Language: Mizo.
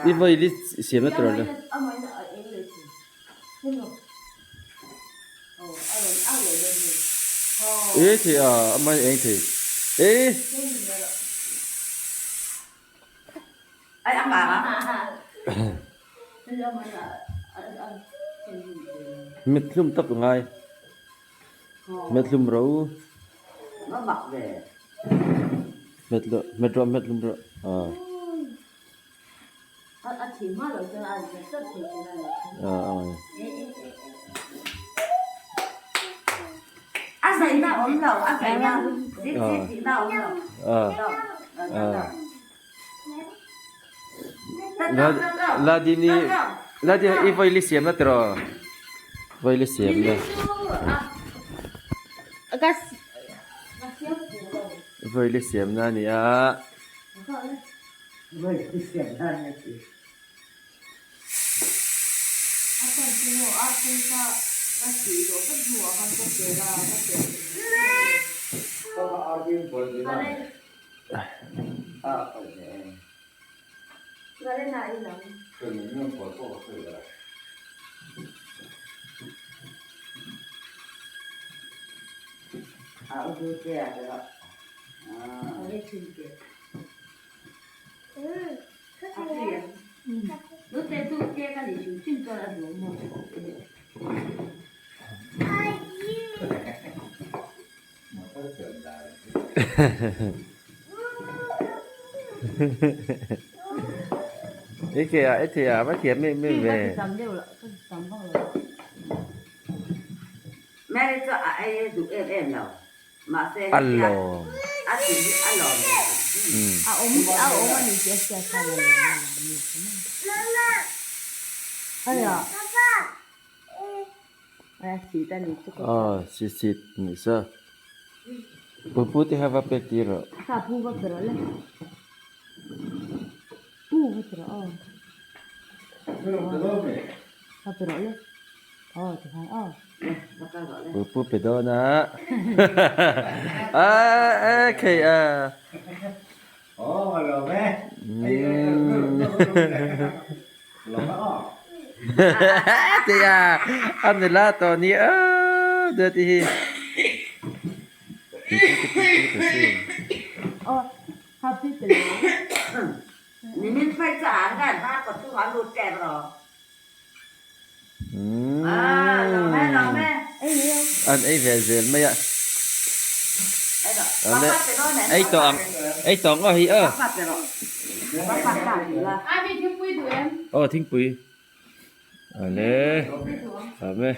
I vawi li siam na tur a la. E thei a, amah hi eng thei. E. Mit hlum tawp a ngai. Met hlum ro. Met lo, met rawh, met hlum rawh. Ah. Ladini Ladini i voi li siam na tiraw voi li siam na voi li siam na a ni a. I thei a, i thei a, va thiam em em ve. A lawm. Aw si si nih sa. Pupu te kha va pek tir rawh. Pupu pe dawn a. A a khei a. Tia a nula tawh ni a duat i hi. An ei ve zel mai a. Ei tawh ang ei tawh ang aw hi aw. Aw thingpui. Ale. Awm e.